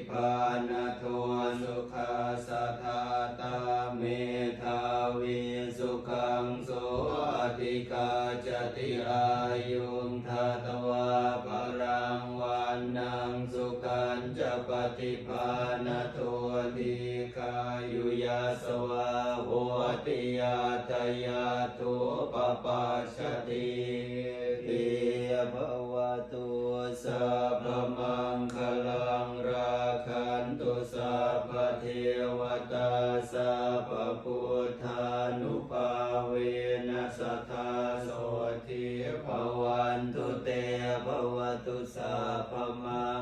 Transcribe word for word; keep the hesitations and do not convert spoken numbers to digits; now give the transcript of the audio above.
paṭibānado sukhassa dātā medhāvī sukhaṃ so adhigacchati āyuṃ datvā balaṃ vaṇṇaṃ sukhañca paṭibānado dīghāyu yasavā hoti yattha yatthūpapajjatīti. Bhavatu sabbamaṅgalaṃ rakkhantu sabbadevatā sabbabuddhānubhāvena sadā sotthī bhavantu te. Bhavatu sabbamaṅgalaṃ